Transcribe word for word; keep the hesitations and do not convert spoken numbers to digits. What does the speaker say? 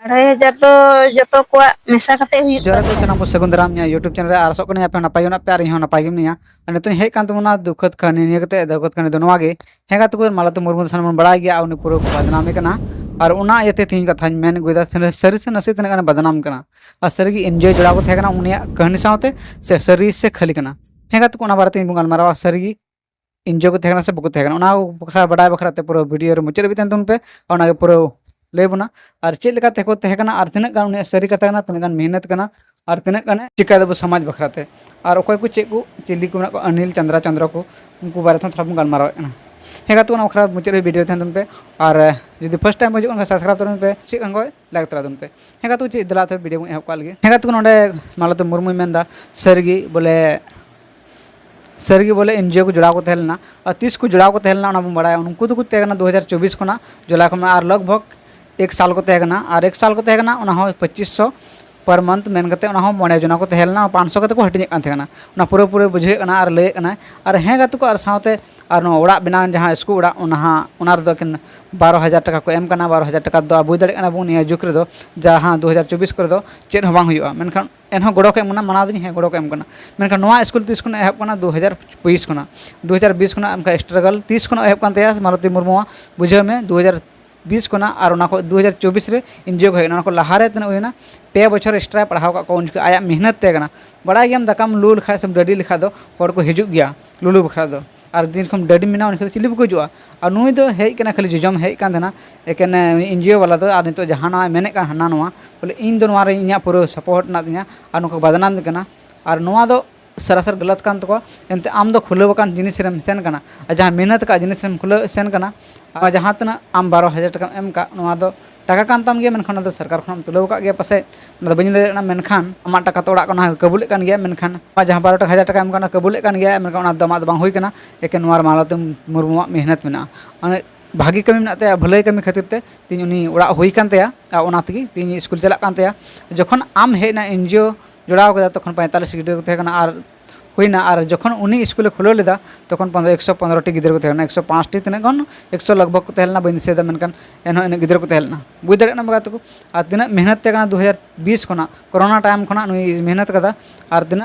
ᱟᱲᱟᱭ ᱦᱟᱡᱟᱨ ᱫᱚ ᱡᱚᱛᱚ ᱠᱚᱣᱟᱜ ᱢᱮᱥᱟ ᱠᱟᱛᱮ ᱦᱩᱭᱩᱜ ᱡᱚᱦᱟᱨ ᱠᱟᱱᱟ᱾ ᱜᱮ ᱥᱟᱱᱟᱢ ᱠᱚ, ᱥᱟᱹᱜᱩᱱ ᱫᱟᱨᱟᱢ ᱤᱧᱟᱹᱜ YouTube ᱪᱮᱱᱮᱞ ᱨᱮ᱾ ᱟᱨ ᱟᱥᱚᱜ ᱠᱟᱹᱱᱟᱹᱧ ᱟᱯᱮ ᱦᱚᱸ ᱱᱟᱯᱟᱭ ᱜᱮ ᱢᱮᱱᱟᱜ ᱯᱮᱭᱟ ᱟᱨ ᱤᱧ ᱦᱚᱸ ᱱᱟᱯᱟᱭ ᱜᱮ ᱢᱤᱱᱟᱹᱧᱟ᱾ ᱟᱨ ᱱᱤᱛᱚᱜ ᱤᱧ ᱦᱮᱡ ᱠᱟᱱ ᱛᱟᱵᱚᱱᱟ ᱫᱩᱠᱷᱟᱹᱛ ᱠᱟᱹᱦᱱᱤ ᱱᱤᱭᱟᱹ ᱠᱟᱛᱮ, ᱫᱩᱠᱷᱟᱹᱛ ᱠᱟᱹᱦᱱᱤ ᱫᱚ ᱱᱚᱣᱟ ᱜᱮ, ᱦᱮᱸ ᱜᱟᱛᱮ ᱠᱚ, ᱢᱟᱞᱚᱛᱤ ᱢᱩᱨᱢᱩ ᱫᱚ ᱥᱟᱱᱟᱢ ᱵᱚᱱ ᱵᱟᱲᱟᱭ ᱜᱮᱭᱟ, ᱟᱨ ᱩᱱᱤ ᱯᱩᱨᱟᱹ ᱵᱟᱫᱱᱟᱢ ᱜᱮ ᱠᱟᱱᱟ᱾ ᱟᱨ ᱚᱱᱟ ᱤᱭᱟᱹᱛᱮ ᱛᱮᱦᱮᱧ ᱠᱟᱛᱷᱟᱧ ᱢᱮᱱ ᱟᱹᱜᱩᱭᱮᱫᱟ, ᱥᱟᱹᱨᱤ, ᱥᱟᱹᱨᱤ ᱥᱮ ᱱᱟᱥᱮ ᱛᱤᱱᱟᱹᱜ ᱜᱟᱱᱮ ᱵᱟᱫᱱᱟᱢ ᱠᱟᱱᱟ, ᱟᱨ ᱥᱟᱹᱨᱤ ᱜᱮ ᱮᱱᱡᱤᱭᱳ ᱡᱚᱲᱟᱣ ᱠᱚ ᱛᱟᱦᱮᱸ ᱠᱟᱱᱟ ᱩᱱᱤᱭᱟᱜ ᱠᱟᱹᱦᱱᱤ ᱥᱟᱶᱛᱮ, ᱥᱮ ᱥᱟᱹᱨᱤ ᱥᱮ ᱠᱷᱟᱹᱞᱤ ᱠᱟᱱᱟ? ᱦᱮᱸ ᱜᱟᱛᱮ ᱠᱚ, ᱚᱱᱟ ᱵᱟᱨᱮ ᱛᱮ ᱵᱚᱱ ᱜᱟᱞᱢᱟᱨᱟᱣᱟ᱾ ᱥᱟᱹᱨᱤ ᱜᱮ ᱮᱱᱡᱤᱭᱳ ᱠᱚ ᱛᱟᱦᱮᱸ ᱠᱟᱱᱟ ᱥᱮ ᱵᱟᱠᱚ ᱛᱟᱦᱮᱸ ᱠᱟᱱᱟ, ᱚᱱᱟ ᱵᱟᱠᱷᱨᱟ ᱵᱟᱰᱟᱭ ᱵᱟᱠᱷᱨᱟ ᱛᱮ ᱯᱩᱨᱟᱹ ᱵᱷᱤᱰᱤᱭᱳ ᱨᱮ ᱢᱩᱪᱟᱹᱫ ᱦᱟᱹᱵᱤᱡ ᱛᱟᱦᱮᱱ ᱛᱟᱵᱚᱱ ᱯᱮ, ᱟᱨ ᱚᱱᱟ ᱜᱮ ᱯᱩᱨᱟᱹ ᱞᱟᱹᱭ ᱵᱚᱱᱟ᱾ ᱟᱨ ᱪᱮᱫ ᱞᱮᱠᱟ ᱛᱮᱠᱚ ᱛᱟᱦᱮᱸ ᱠᱟᱱᱟ, ᱟᱨ ᱛᱤᱱᱟᱹᱜ ᱜᱟᱱ ᱩᱱᱤᱭᱟᱜ ᱥᱟᱹᱨᱤ ᱠᱟᱛᱷᱟ ᱠᱟᱱᱟ, ᱛᱤᱱᱟᱹᱜ ᱜᱟᱱ ᱢᱮᱦᱱᱚᱛ ᱠᱟᱱᱟ, ᱟᱨ ᱛᱤᱱᱟᱹᱜ ᱜᱟᱱᱮ ᱪᱤᱠᱟᱹᱭ ᱫᱟᱵᱚ ᱥᱚᱢᱟᱡᱽ ᱵᱟᱠᱷᱨᱟ ᱛᱮ, ᱟᱨ ᱚᱠᱚᱭ ᱠᱚ ᱪᱮᱫ ᱠᱚ ᱪᱤᱞᱤ ᱠᱚ ᱢᱮᱱᱟᱜ ᱠᱚᱣᱟ, ᱚᱱᱤᱞ ᱪᱚᱸᱫᱽᱨᱟ ᱪᱚᱸᱫᱽᱨᱚ ᱠᱚ, ᱩᱱᱠᱩ ᱵᱟᱨᱮ ᱛᱮᱦᱚᱸ ᱛᱷᱚᱲᱟ ᱵᱚᱱ ᱜᱟᱞᱢᱟᱨᱟᱣᱮᱫ ᱠᱟᱱᱟ᱾ ᱦᱮᱸ ᱜᱟᱛᱮ ᱠᱚ, ᱚᱱᱟ ᱵᱟᱠᱷᱨᱟ ᱢᱩᱪᱟᱹᱫ ᱨᱮ ᱵᱷᱤᱰᱤᱭᱳ ᱛᱟᱦᱮᱱ ᱛᱟᱵᱚᱱ ᱯᱮ, ᱟᱨ ᱡᱩᱫᱤ ᱯᱷᱟᱥᱴ ᱴᱟᱭᱤᱢ ᱦᱤᱡᱩᱜ ᱠᱟᱱ ᱠᱷᱟᱱ ᱥᱟᱵᱥᱠᱨᱟᱭᱤᱵ ᱛᱟᱵᱚᱱ ᱯᱮ, ᱪᱮᱫ ᱠᱟᱱ ᱠᱚ ᱞᱟᱭᱤᱠ ᱛᱚᱨᱟ ᱛᱟᱵᱚᱱ ᱯᱮ᱾ ᱦᱮᱸ ᱜᱟᱛᱮ ᱠᱚ, ᱪᱮᱫ ᱫᱮᱞᱟ ᱛᱚᱵᱮ ᱵᱷᱤᱰᱤᱭᱳ ᱵᱚᱱ ᱮᱦᱚᱵ ᱠᱟᱜ ᱞᱮᱜᱮ᱾ ᱦᱮᱸ ᱜᱟᱛᱮ ᱠᱚ, ᱱᱚᱰᱮ ᱢᱟᱞᱚᱛᱤ ᱢᱩᱨᱢᱩᱭ ᱢᱮᱱᱫᱟ, ᱥᱟᱹᱨᱤᱜᱮ ᱵᱚᱞᱮ ᱥᱟᱹᱨᱤᱜᱮ ᱵᱚᱞᱮ ᱮᱱᱡᱤᱭᱳ ᱠᱚ ᱡᱚᱲᱟᱣ ᱠᱚ ᱛᱟᱦᱮᱸ ᱞᱮᱱᱟ᱾ ᱟᱨ ᱛᱤᱥ ᱠᱚ ᱡᱚᱲᱟᱣ ᱠᱚ ᱛᱟᱦᱮᱸ ᱞᱮᱱᱟ ᱚᱱᱟ ᱵᱚᱱ ᱵᱟᱲᱟᱭᱟ᱾ ᱩᱱᱠᱩ ᱫᱚᱠᱚ ᱛᱟᱦᱮᱸ ᱠᱟᱱᱟ ᱫᱩ ᱦᱟᱡᱟᱨ ᱪᱚᱵᱵᱤᱥ ᱠᱷᱚᱱᱟᱜ ᱡᱩᱞᱟᱭ ᱠᱷᱚᱱ, ᱟᱨ ᱞᱚᱜᱽ ᱵᱷᱚᱜᱽ ᱮᱠ ᱥᱟᱞ ᱠᱚ ᱛᱟᱦᱮᱸ ᱠᱟᱱᱟ᱾ ᱟᱨ ᱮᱠ ᱥᱟᱞ ᱠᱚ ᱛᱟᱦᱮᱸ ᱠᱟᱱᱟ, ᱚᱱᱟ ᱦᱚᱸ ᱯᱚᱸᱪᱤᱥ ᱥᱚ per month ᱢᱮᱱ ᱠᱟᱛᱮ, ᱚᱱᱟ ᱦᱚᱸ ᱢᱚᱬᱮ ᱡᱚᱱᱟ ᱠᱚ ᱛᱟᱦᱮᱸ ᱞᱮᱱᱟ, ᱯᱟᱸᱪ ᱥᱚ ᱠᱟᱛᱮ ᱠᱚ ᱦᱟᱹᱴᱤᱧᱮᱫ ᱠᱟᱱ ᱛᱟᱦᱮᱸ ᱠᱟᱱᱟ᱾ ᱚᱱᱟ ᱯᱩᱨᱟᱹᱯᱩᱨᱤ ᱵᱩᱡᱷᱟᱹᱣᱮᱫ ᱠᱟᱱᱟ ᱟᱨ ᱞᱟᱹᱭᱮᱫ ᱠᱟᱱᱟᱭ᱾ ᱟᱨ ᱦᱮᱸ ᱜᱟᱛᱮ ᱠᱚ, ᱟᱨ ᱥᱟᱶᱛᱮ ᱟᱨ ᱱᱚᱣᱟ ᱚᱲᱟᱜ ᱵᱮᱱᱟᱣ ᱡᱟᱦᱟᱸ ᱥᱠᱩᱞ ᱚᱲᱟᱜ, ᱚᱱᱟ ᱦᱟᱸᱜ, ᱚᱱᱟ ᱨᱮᱫᱚ ᱮᱠᱮᱱ ᱵᱟᱨᱚ ᱦᱟᱡᱟᱨ ᱴᱟᱠᱟ ᱠᱚ ᱮᱢ ᱠᱟᱱᱟ᱾ ᱵᱟᱨᱚ ᱦᱟᱡᱟᱨ ᱴᱟᱠᱟ ᱫᱚ ᱟᱵᱚ ᱫᱟᱲᱮᱭᱟᱜ ᱠᱟᱱᱟ ᱵᱚᱱ ᱱᱤᱭᱟᱹ ᱡᱩᱜᱽ ᱨᱮᱫᱚ, ᱡᱟᱦᱟᱸ ᱫᱩ ᱦᱟᱡᱟᱨ ᱪᱚᱵᱵᱤᱥ ᱠᱚᱨᱮ ᱫᱚ ᱪᱮᱫ ᱦᱚᱸ ᱵᱟᱝ ᱦᱩᱭᱩᱜᱼᱟ, ᱢᱮᱱᱠᱷᱟᱱ ᱮᱱᱦᱚᱸ ᱜᱚᱲᱚ ᱠᱚ ᱮᱢ ᱠᱟᱱᱟ, ᱢᱟᱱᱟᱣ ᱫᱟᱹᱧ, ᱦᱮᱸ, ᱜᱚᱲᱚ ᱠᱚ ᱮᱢ ᱠᱟᱱᱟ᱾ ᱢᱮᱱᱠᱷᱟᱱ ᱱᱚᱣᱟ ᱥᱠᱩᱞ ᱛᱤᱥ ᱠᱷᱚᱱᱟᱜ ᱮᱦᱚᱵ ᱠᱟᱱᱟ? ᱫᱩ ᱦᱟᱡᱟᱨ ᱵᱤᱥ ᱠᱷᱚᱱᱟᱜ᱾ ᱫᱩ ᱦᱟᱡᱟᱨ ᱵᱤᱥ ᱠᱷᱚᱱᱟᱜ ᱚᱱᱠᱟ struggle ᱛᱤᱥ ᱠᱷᱚᱱᱟᱜ ᱮᱦᱚᱵ ᱠᱟᱱ ᱛᱟᱭᱟ ᱢᱟᱞᱚᱛᱤ ᱢᱩᱨᱢᱩᱣᱟᱜ, ᱵᱩᱡᱷᱟᱹᱣ ᱢᱮ, ᱫᱩ ᱦᱟᱡᱟᱨ ᱵᱤᱥ ᱠᱷᱚᱱᱟᱜ, ᱟᱨ ᱚᱱᱟ ᱠᱷᱚᱱ ᱫᱩ ᱦᱟᱡᱟᱨ ᱪᱚᱵᱵᱤᱥ ᱨᱮ ᱮᱱᱡᱤᱭᱳ ᱠᱚ ᱦᱮᱡ ᱮᱱᱟ᱾ ᱚᱱᱟ ᱠᱚ ᱞᱟᱦᱟᱨᱮ ᱛᱤᱱᱟᱹᱜ ᱦᱩᱭᱱᱟ? ᱯᱮ ᱵᱚᱪᱷᱚᱨ extra ᱯᱟᱲᱦᱟᱣ ᱠᱟᱜ ᱠᱚᱣᱟ᱾ ᱩᱱ ᱡᱚᱠᱷᱚᱱ ᱟᱭᱟᱜ ᱢᱮᱦᱱᱚᱛ ᱛᱟᱦᱮᱸ ᱠᱟᱱᱟ᱾ ᱵᱟᱲᱟᱭ ᱜᱮᱭᱟᱢ, ᱫᱟᱠᱟᱢ ᱞᱩ ᱞᱮᱠᱷᱟᱡ ᱥᱮᱢ ᱰᱟᱹᱰᱤ ᱞᱮᱠᱷᱟᱡ ᱫᱚ ᱦᱚᱲ ᱠᱚ ᱦᱤᱡᱩᱜ ᱜᱮᱭᱟ ᱞᱩᱞᱩ ᱵᱟᱠᱷᱨᱟ ᱫᱚ᱾ ᱟᱨ ᱫᱤᱱ ᱠᱷᱚᱱ ᱰᱟᱹᱰᱤ ᱢᱮᱱᱟᱜᱼᱟ, ᱩᱱ ᱡᱚᱠᱷᱚᱱ ᱫᱚ ᱪᱤᱞᱤ ᱵᱟᱠᱚ ᱦᱤᱡᱩᱜᱼᱟ? ᱟᱨ ᱱᱩᱭ ᱫᱚ ᱦᱮᱡ ᱠᱟᱱᱟ, ᱠᱷᱟᱹᱞᱤ ᱡᱚᱡᱚᱢ ᱦᱮᱡ ᱠᱟᱱ ᱛᱟᱦᱮᱱᱟ, ᱮᱠᱮᱱ ᱮᱱᱡᱤᱭᱳ ᱵᱟᱞᱟ ᱫᱚ᱾ ᱟᱨ ᱱᱤᱛᱚᱜ ᱡᱟᱦᱟᱱᱟᱜ ᱢᱮᱱᱮᱫ ᱠᱟᱱ ᱦᱟᱱᱟ ᱱᱚᱣᱟ, ᱵᱚᱞᱮ ᱤᱧ ᱫᱚ ᱱᱚᱣᱟ ᱨᱮ ᱤᱧᱟᱹᱜ ᱯᱩᱨᱟᱹ support ᱢᱮᱱᱟᱜ ᱛᱤᱧᱟ, ᱟᱨ ᱱᱚᱝᱠᱟ ᱵᱟᱫᱱᱟᱢ ᱫᱚ ᱠᱟᱱᱟ᱾ ᱟᱨ ᱱᱚᱣᱟ ᱫᱚ ᱥᱟᱨᱟᱥᱟᱨ ᱜᱟᱞᱟᱛ ᱠᱟᱱ ᱛᱟᱠᱚᱣᱟ᱾ ᱮᱱᱛᱮ ᱟᱢ ᱫᱚ ᱠᱷᱩᱞᱟᱹᱣ ᱟᱠᱟᱱ ᱡᱤᱱᱤᱥ ᱨᱮᱢ ᱥᱮᱱ ᱠᱟᱱᱟ, ᱟᱨ ᱡᱟᱦᱟᱸ ᱢᱮᱦᱱᱚᱛ ᱟᱠᱟᱫ ᱡᱤᱱᱤᱥ ᱨᱮᱢ ᱠᱷᱩᱞᱟᱹᱣ ᱥᱮᱱ ᱠᱟᱱᱟ᱾ ᱟᱨ ᱡᱟᱦᱟᱸ ᱛᱤᱱᱟᱹᱜ ᱟᱢ ᱵᱟᱨᱚ ᱦᱟᱡᱟᱨ ᱴᱟᱠᱟᱢ ᱮᱢ ᱠᱟᱜ, ᱱᱚᱣᱟ ᱫᱚ ᱴᱟᱠᱟ ᱠᱟᱱ ᱛᱟᱢ ᱜᱮᱭᱟ, ᱢᱮᱱᱠᱷᱟᱱ ᱚᱱᱟ ᱫᱚ ᱥᱚᱨᱠᱟᱨ ᱠᱷᱚᱱᱟᱜ ᱮᱢ ᱛᱩᱞᱟᱹᱣ ᱟᱠᱟᱫ ᱜᱮᱭᱟ ᱯᱟᱥᱮᱡ, ᱚᱱᱟ ᱫᱚ ᱵᱟᱹᱧ ᱞᱟᱹᱭ ᱫᱟᱲᱮᱭᱟᱜ ᱠᱟᱱᱟ᱾ ᱢᱮᱱᱠᱷᱟᱱ ᱟᱢᱟᱜ ᱴᱟᱠᱟ ᱛᱚ ᱚᱲᱟᱜ ᱠᱷᱚᱱᱟᱜ ᱠᱟᱹᱵᱩᱞᱮᱫ ᱠᱟᱱ ᱜᱮᱭᱟ, ᱢᱮᱱᱠᱷᱟᱱ ᱟᱢᱟᱜ ᱡᱟᱦᱟᱸ ᱵᱟᱨᱚ ᱴᱟᱠᱟ, ᱦᱟᱡᱟᱨ ᱴᱟᱠᱟ ᱮᱢ ᱠᱟᱱᱟ, ᱠᱟᱹᱵᱩᱞᱮᱫ ᱠᱟᱱ ᱜᱮᱭᱟ, ᱢᱮᱱᱠᱷᱟᱱ ᱚᱱᱟ ᱫᱚ ᱟᱢᱟᱜ ᱫᱚ ᱵᱟᱝ ᱦᱩᱭ ᱠᱟᱱᱟ᱾ ᱮᱠᱮᱱ ᱱᱚᱣᱟ ᱢᱟᱞᱚᱛᱤ ᱢᱩᱨᱢᱩᱣᱟᱜ ᱢᱮᱦᱱᱚᱛ ᱢᱮᱱᱟᱜᱼᱟ᱾ ᱢᱟᱱᱮ ᱵᱷᱟᱹᱜᱤ ᱠᱟᱹᱢᱤ ᱢᱮᱱᱟᱜ ᱛᱟᱭᱟ, ᱵᱷᱟᱹᱞᱟᱹᱭ ᱠᱟᱹᱢᱤ ᱠᱷᱟᱹᱛᱤᱨ ᱛᱮ ᱛᱮᱦᱮᱧ ᱩᱱᱤ ᱚᱲᱟᱜ ᱦᱩᱭ ᱠᱟᱱ ᱛᱟᱭᱟ, ᱟᱨ ᱚᱱᱟ ᱛᱮᱜᱮ ᱛᱮᱦᱮᱧ ᱥᱠᱩᱞ ᱪᱟᱞᱟᱜ ᱠᱟᱱ ᱛᱟᱭᱟ᱾ ᱡᱚᱠᱷᱚᱱ ᱟᱢ ᱦᱮᱡ ᱮᱱᱟ, ᱮᱱᱡᱤᱭᱳ ᱡᱚᱲᱟᱣ ᱠᱮᱫᱟ, ᱛᱚᱠᱷᱚᱱ ᱯᱚᱸᱭᱛᱟᱞᱞᱤᱥ ᱜᱤᱫᱽᱨᱟᱹ ᱠᱚ ᱛᱟᱦᱮᱸ ᱠᱟᱱᱟ, ᱟᱨ ᱦᱩᱭᱱᱟ᱾ ᱟᱨ ᱡᱚᱠᱷᱚᱱ ᱩᱱᱤ ᱥᱠᱩᱞᱮ ᱠᱷᱩᱞᱟᱹᱣ ᱞᱮᱫᱟ, ᱛᱚᱠᱷᱚᱱ ᱯᱚᱱᱫᱽᱨᱚ ᱮᱠᱥᱚ ᱯᱚᱱᱫᱽᱨᱚ ᱴᱤ ᱜᱤᱫᱽᱨᱟᱹ ᱠᱚ ᱛᱟᱦᱮᱸ ᱞᱮᱱᱟ, ᱮᱠᱥᱚ ᱯᱟᱸᱪ ᱴᱤ ᱛᱤᱱᱟᱹᱜ ᱜᱟᱱ, ᱮᱠᱥᱚ ᱞᱟᱜᱽ ᱵᱷᱟᱜᱽ ᱠᱚ ᱛᱟᱦᱮᱸ ᱞᱮᱱᱟ, ᱵᱟᱹᱧ ᱫᱤᱥᱟᱹᱭᱮᱫᱟ, ᱢᱮᱱᱠᱷᱟᱱ ᱮᱱᱦᱚᱸ ᱤᱱᱟᱹᱜ ᱜᱤᱫᱽᱨᱟᱹ ᱠᱚ ᱛᱟᱦᱮᱸ ᱞᱮᱱᱟ᱾ ᱵᱩᱡᱽ ᱫᱟᱲᱮᱭᱟᱜ ᱠᱟᱱᱟ ᱵᱚᱭᱦᱟ ᱛᱟᱠᱚ, ᱟᱨ ᱛᱤᱱᱟᱹᱜ ᱢᱮᱦᱱᱚᱛ ᱛᱮ ᱠᱟᱱᱟ ᱫᱩ ᱦᱟᱡᱟᱨ ᱵᱤᱥ ᱠᱷᱚᱱᱟᱜ, ᱠᱳᱨᱳᱱᱟ ᱴᱟᱭᱤᱢ ᱠᱷᱚᱱᱟᱜ ᱱᱩᱭ ᱢᱮᱦᱱᱚᱛ ᱠᱟᱫᱟ, ᱟᱨ ᱛᱤᱱᱟᱹᱜ